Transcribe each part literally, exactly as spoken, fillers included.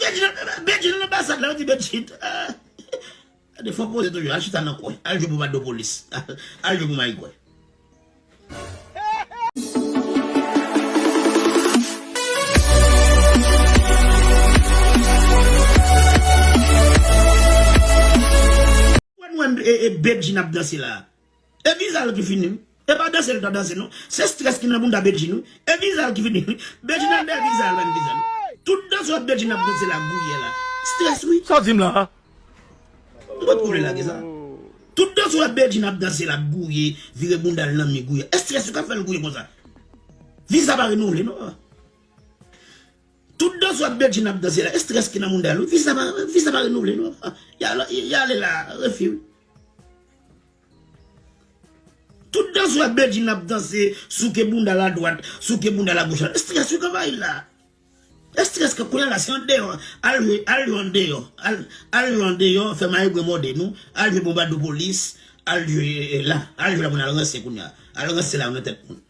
Bedjine nan anbasad la, yo di Bedjine. Ah. Gade, fò poze toujou. Al chita nan kwen. Al jwe pou Madopolis. Al jwe pou Mayigwè. Wè nou wè, e, e, Bedjine ap danse la. E viza l ki fini wi. E pa danse l ta danse non. Se strès ki nan bounda Bedjine wi. E viza l ki fini wi. Bedjine al dèyè viza l, menm viza l. Tout danse w ap Bedjine ap danse la gouye la. Strès wi. Sa w di m la? M pot koule lage sa. Tout danse w ap Bedjine ap danse la gouye, vire bounda l nan mi gouye. E strès wi k ap fè l gouye konsa. Viza pa renouvle non. Tout danse w ap Bedjine ap danse la. E strès ki nan bounda l wi. Viza pa, viza pa renouvle non. Y ale, y ale la, refi wi. Tout danse w ap Bedjine ap danse, souke bounda l adwat, souke bounda l agoch la. Estrès wi k anvayi l la. Estrès k kounye a la, se andeyò. Al jwe, al jwe andeyò. Al, al jwe andeyò, fè Mayigwè mòde nou. Al jwe Bonbadopolis. Al jwe, eh, la. Al jwe la pou n al ranse kounye a. Al ranse la nan tèt moun.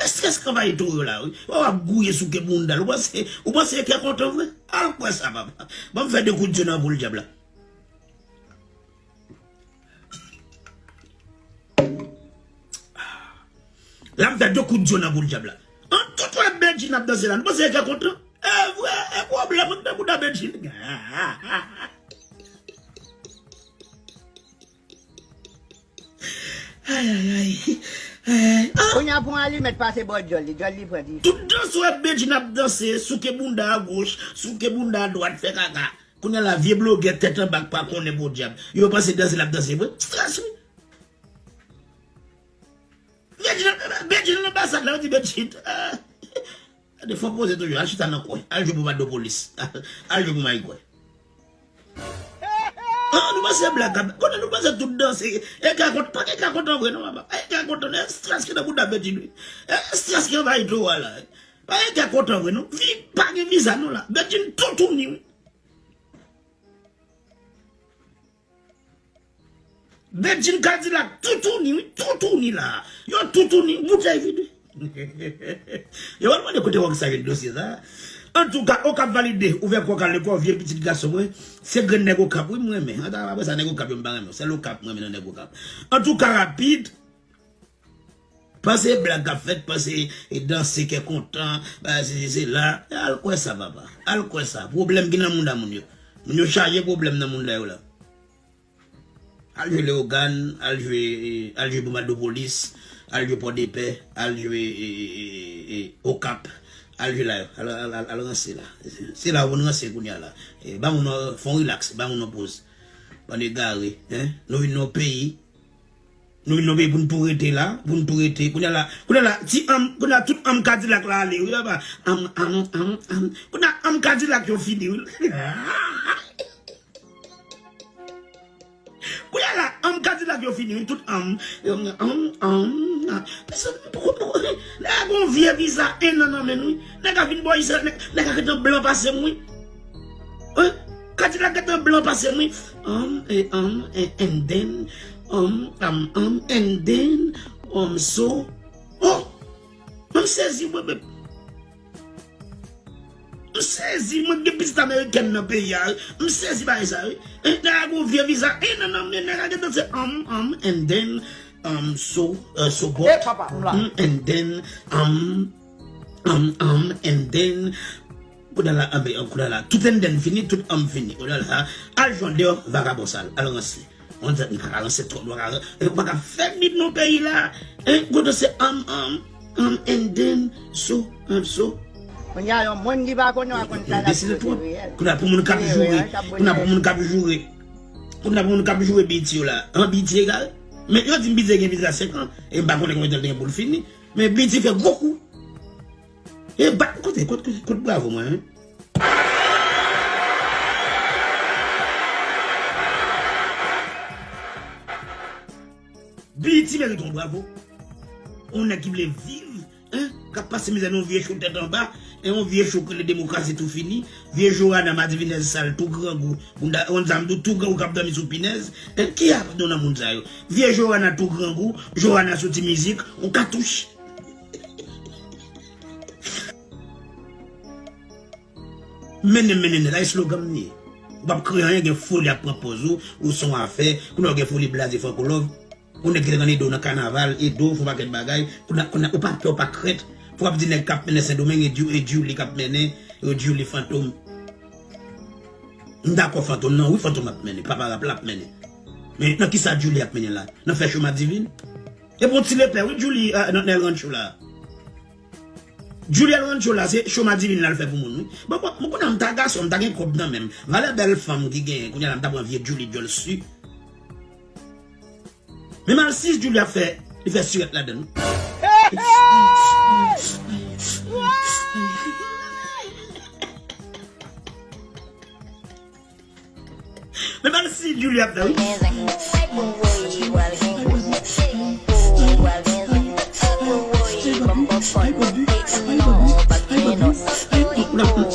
Estrès k anvayi towo yo la wi. W ap gouye souke bounda l. Ou panse, ou panse kè kontan vre? Al kwè sa papa. Ban m fè de kout zye nan boul dyab la. La m fè de kout zye nan boul dyab la. An tout wè Bedjine ap danse la, nou panse kè kontan? E vre, e pwoblèm, an tankou nan Bedjine. Ay, ay, ay. Ay, ay. Ah! Kounye a pran alimèt pase bò djòl li, djòl li pran dife. Tout danse wè Bedjine ap danse, souke bounda a goch, souke bounda a dwat, fè kaka. Kounye a la, vye blogè tèt anba k pa konnen podyab. Yo panse danse l ap danse vre. Strès wi. Bedjine, Bedjine nan anbasad la, yo di Bedjine. Ah. Gade, fò poze toujou. Al chita nan kwen. Al jwe pou Madopolis. Al jwe pou Mayigwè. Ah, nou panse blag ap, konnen nou panse tout danse. E kè kontan, pa gen kè kontan vre non papa. E kè kontan, e strès ki nan bounda Bedjine wi. E strès ki anvayi towo a la. Pa gen kè kontan vre non. Vi, pa gen viza non la. Bedjine toutouni wi. Bedjine Kadilak toutouni wi, toutouni la. Yo toutouni, boutèy vid wi. Yo pral mande kote wòg sa jwenn dosye sa. Antouka, Okap valide, ouvè kò w, kale kò w, vye pitit gason mwen. Se grenn nèg Okap wi m renmen. Anta apre sa nèg Okap yo m pa renmen. Sèl Okap m renmen nan nèg Okap. Antouka rapid. Panse blag k ap fèt, panse e danse kè kontan, bagay sesi sela. Al kwè sa papa. Al kwè sa. Pwoblèm ki nan mounda moun yo. Moun yo chaje pwoblèm nan mounda yo la. Al jwe Leyogàn, al jwe, al jwe Bonbadopolis, al jwe Pòdepè, al jwe, e, e, e, e, Okap, al jwe la yo, al, al, al, al ranse la. Se la ou ranse kounye a la. E, ba moun nan, fè yon rilaks, ba moun nan poz. Bann egare, en? Nou vin nan yon peyi, nou vin nan yon peyi pou n tou rete la, pou n tou rete. Kounye a la, kounye a la, ti anm, kounye a tout anm Kadilak la ale, wi papa. Anm, anm, anm, anm. Kounye a anm Kadilak yo fini, wi. Kounye a la, anm Kadilak yo fini wi, tout anm. Anm, anm, anm. Pèsonn poko, poko. Nèg la gon vye viza en an nan men l wi. Nèg la vin bò isit, nèg, nèg la gentan blan pase m wi. Hein? Kadilak gentan blan pase m wi. Um, eh, um, eh, and then, um, um, um, and then, um, so. Oh! M sezi mwen menm. M sezi, mwen gen pitit amerikèn nan peyi a wi. M sezi bagay sa wi. Eh, nèg la gon vye viza. Eh, nan, nan, men nèg la gentan se, um, um, and then, um, so, uh, so, but, eh, papa, m la. Um, and then, um, um, um, and then, kounye a la, ah, ben, kounye a la, tout and then fini, tout um fini. Kounye a la, al jwe andeyò, vagabon sal, al ranse. On dirait nou pa ka ranse twòp, nou pa ka, nou pa ka fè bib nan peyi la. Hein, kote se am, am, am, and then, so, am, so. Kounye a, yon moun ki pa konnen w a konn sa l ap jwe, se reyèl. Kounye a pou moun k ap joure, kounye a pou moun k ap joure, kounye a pou moun k ap joure B E T yo la. An B E T egare. Men yo di m B E T gen viza senk an, e m pa konnen konbyen tan l gen pou l fini. Men B E T fè gwo kou. E ba, kote, kote, kote, kote bravo mwen, hein? B E T merite yon bravo. Yon nèg ki vle viv, hein, k ap pase mizè nan yon vye cho tèt anba, e yon vye cho k rele demokrasi tou fini, vye Joana madivinèz sal tou grangou, moun da, yon zam tou, tou grangou k ap dòmi sou pinèz, hein, ki ap nou nan moun sa yo? Vye Joana tou grangou, Joana sou ti mizik, yon katouch. Mennen, mennen, nèt, a slogan m li ye. Ou p ap kreye anyen, gen foli ap pran pòz ou, ou se yon afè, kounye a w gen foli blaze Franco Love. Yon nèg ki te konn ede w nan kanaval, ede w fè yon pakèt bagay, kounye a, kounye a, ou pa pè, ou pa krent, pou w ap di nèg k ap mennen Sendomeng, e Djou-, e Djouly k ap mennen, e Djouly Fantom. M dakò Fantom nan, wi, Fantom ap mennen, papa rap la ap mennen. Men nan kisa Djouly ap mennen la? Nan fè cho madivin? E bon ti lepè, wi, Djouly, euh, nan, nan Rancho la. Djouly al Rancho la, se cho madivin l al fè pou moun, wi. Bon, bon, mwen konnen m ta gason, m ta gen kòb nan men m. Valè bèl fanm ki genyen, kounye a la m ta pran vye Djouly djòl si. Men mal si Djouly ap fè, li fè sirèt ladan l, wi. Men mal si Djouly ap fè, wi.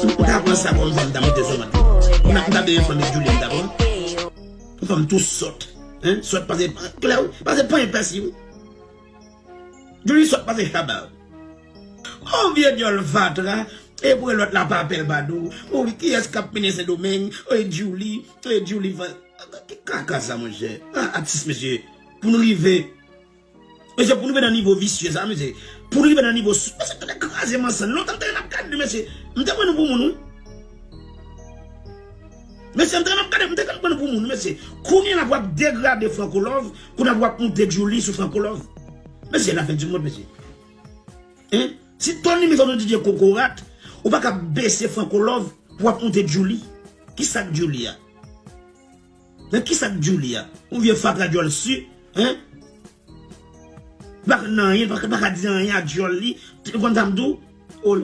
Ou ta pran sa kòm fanm, ta monte sou vant li. Ou ta, ou ta byen fanm Djouly, ou ta pran. Yon fanm tou sòt. Hein? Sòt pase, klè, wi. Pase panyen pèsi, wi. Djouly sòt pase chaba. Oh, vye djòl fatra. E pou lòt la pa apèl badou. Oh, wi, kiyès k ap mennen Sendomeng? Oh, e Djouly. E Djouly fa-, ki kaka sa, monchè? Ah, atis, mesye. Pou nou rive. Mesye, pou nou rive nan nivo visye sa, mesye. Pou nou rive nan nivo sou-, mesye, tande kraze mansann. Lontan m te ap gade, mesye. M te pran nou pou moun, wi. Mesye, m te ap gade, m te pran nou pou moun, mesye. Kounye a pou ap degrade Franco Love, kounye a pou ap moute Djouly sou Franco Love. Mesye, la fin du monde, mesye. Hein? Si Tony Mix se yon D J kokorat, ou pa ka bese Franco Love pou ap moute Djouly. Kisa k Djouly a? Men kisa k Djouly a? Yon vye fatra djòl si, hein? Li pa konn anyen, li pa, pa ka di anyen a djòl li. Ou konn sa m di w? Oh,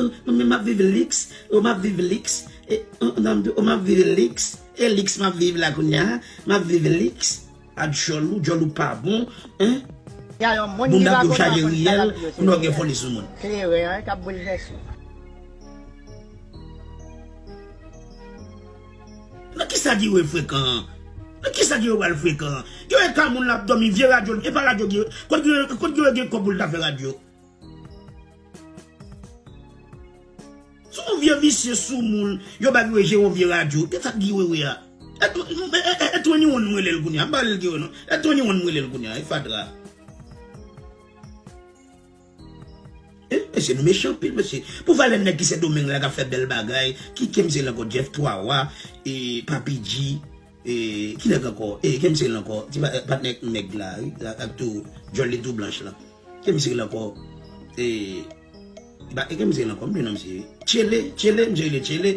oh, men m ap viv liks, oh, m ap viv liks. E, oh, sa m di w, oh, m ap viv liks. E liks m ap viv la kounye a, m ap viv liks. A djòl ou, djòl ou pa bon, hein? Bounda pou chaje riyèl, pou nou gen foli sou moun. Kleren an k ap boulvèse. Nan kisa Guy Wewe frekan an? Nan kisa Guy Wewe pral frekan an? Guy Wewe ka moun l ap dòmi, vye radyo, e pa radyo Guy Wewe. Kot Guy Wewe, kot Guy Wewe gen kòb pou l ta fè radyo? Se yon vye visye sou moun, yo ba Guy Wewe jere yon vye radyo. Kisa Guy Wewe a? E, e, e, e twenty-one m rele l kounye a. M pa rele l Guy Wewe non. E twenty-one m rele l kounye a. E fatra. E, mesye, nou mechan anpil, mesye. Pou valè nèg ki Sendomeng la k ap fè bèl bagay, ki Kemsey ankò, Jeff Twa Wa, e, Papi G, e, ki nèg ankò? E, Kemsey ankò, ti pa, patnè nèg la, wi, ak tou, djòl li tou blanch la. Ke misye rele ankò? E, ba, e ke misye rele ankò? M bliye non misye. Tchele, Tchele, misye rele Tchele.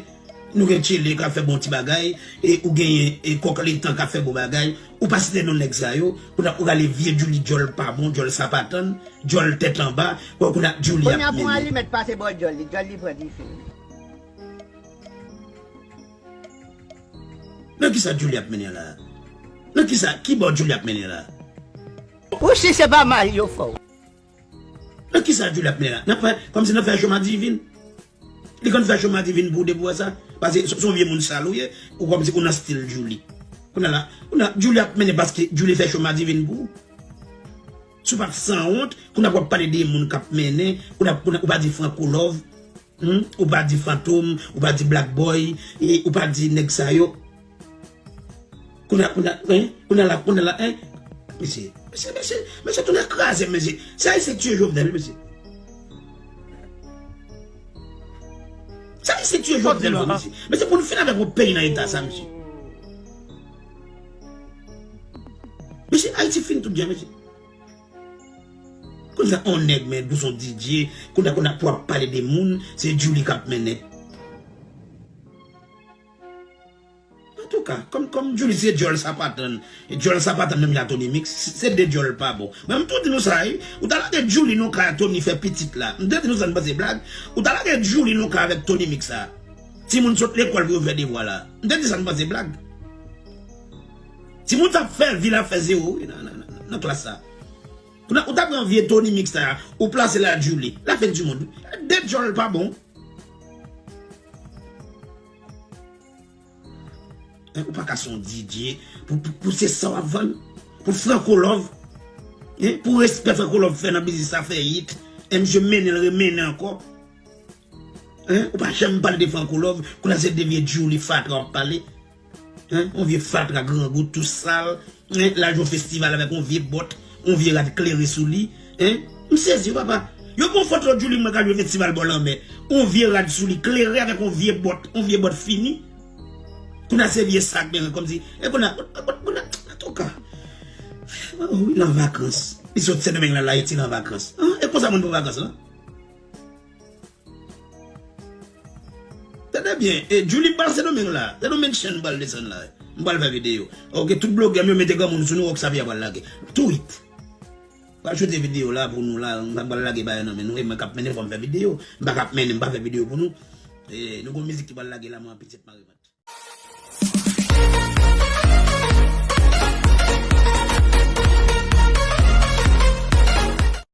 Nou gen Tchele k ap fè bon ti bagay. E ou genyen, e, Kòk Letan k ap fè bon bagay. Ou pa site non nèg sa yo. Kounye a ou rale vye Djouly djòl pa bon, djòl sapatann, djòl tèt anba. Kounye a Djouly ap mennen. Kounye a pou alimèt pase bò djòl li, djòl li pran dife. Nan kisa Djouly ap mennen la? Nan kisa, ki bò Djouly ap mennen la? Ou si se pa mal yo fè w. Nan kisa Djouly ap mennen la? Nan fè, kòmsi nan fè cho madivin. Li konn fè cho madivin pou w depi w wè sa. Paske se, se yon vye moun sal ou ye, ou kòmsi ou nan stil Djouly. Kounye a la, kounye a Djouly ap mennen paske Djouly fè cho madivin pou ou. Si w pa t sanwont, kounye a w ap pale de moun k ap mennen, kounye a, kounye a ou pa di Franco Love. Hmm? Ou pa di Fantom, ou pa di Black Boy, e ou pa di nèg sa yo. Kounye a, kounye a, hein? Kounye a la, kounye a la, hein? Mesye, mesye, mesye, mesye, tounen kraze, mesye. Se Ayisyen k tiye Jovenel, mesye. Se Ayisyen k tiye Jovenel, mesye. Mesye, pou nou fin avèk yon peyi nan eta sa, mesye. Mesye, Ayiti fin tout jan, mesye. Kounye a on nèg men dous on D J, kounye a, kounye a pou ap pale de moun, se Djouly k ap mennen. Antouka, kòm, kòm Djouly se djòl sapatann, e djòl sapatann menm jan Tony Mix, se de djòl pa bon. Mwen m tou di nou sa, wi. Ou ta lage Djouly nan ka Tony fè pitit la. M te di nou sa, n panse blag. Ou ta lage Djouly nan ka avèk Tony Mix la. Timoun sot lekòl pou yo fè devwa la. M te di sa, n panse blag. Timoun sa ap fè vi l ap fè zewo, wi, nan, nan, nan, nan klas sa. Kounye a, ou ta pran vye Tony Mix la, ou plase l a Djouly. La fin du monde. De djòl pa bon. Hein, ou pa ka se yon D J pou, pou, pou se sa w ap vann. Pou Franco Love. Hein, pou respè Franco Love fè nan biznis sa fè hit. E misye mennen l, remennen ankò. Hein? Ou pa janm pale de Franco Love, kounye a se de vye Djouly fatra w ap pale. Hein? Yon vye fatra grangou, tou sal. Hein? L al jwe yon festival avèk yon vye bòt, yon vye rad klere sou li. Hein? M sezi wi papa. Yo pran foto Djouly mwen k al jwe festival bò lanmè. Yon vye rad sou li, klere avèk yon vye bòt, yon vye bòt fini. Kounye a se vye sa k benyen kòmsi. E kounye a, kounye a, antouka. Oh, wi, l an vakans. Li sot Sendomeng la, l Ayiti, l an vakans. Hein? E konsa moun pran vakans la? Tande byen, e Djouly m pral Sendomeng la. Sendomeng Chan m pral desann la. M pral fè videyo. Ok, tout blogè m yo mete granmoun sou nou, Rock Xavier pral lage. Tweet. Pral choute videyo la pou nou la, m pral lage bagay nan men nou, e mwen k ap mennen fò m fè videyo. M pa k ap mennen, m pa fè videyo pou nou. E nou gon mizik ki pral lage la, mwen pitit mare.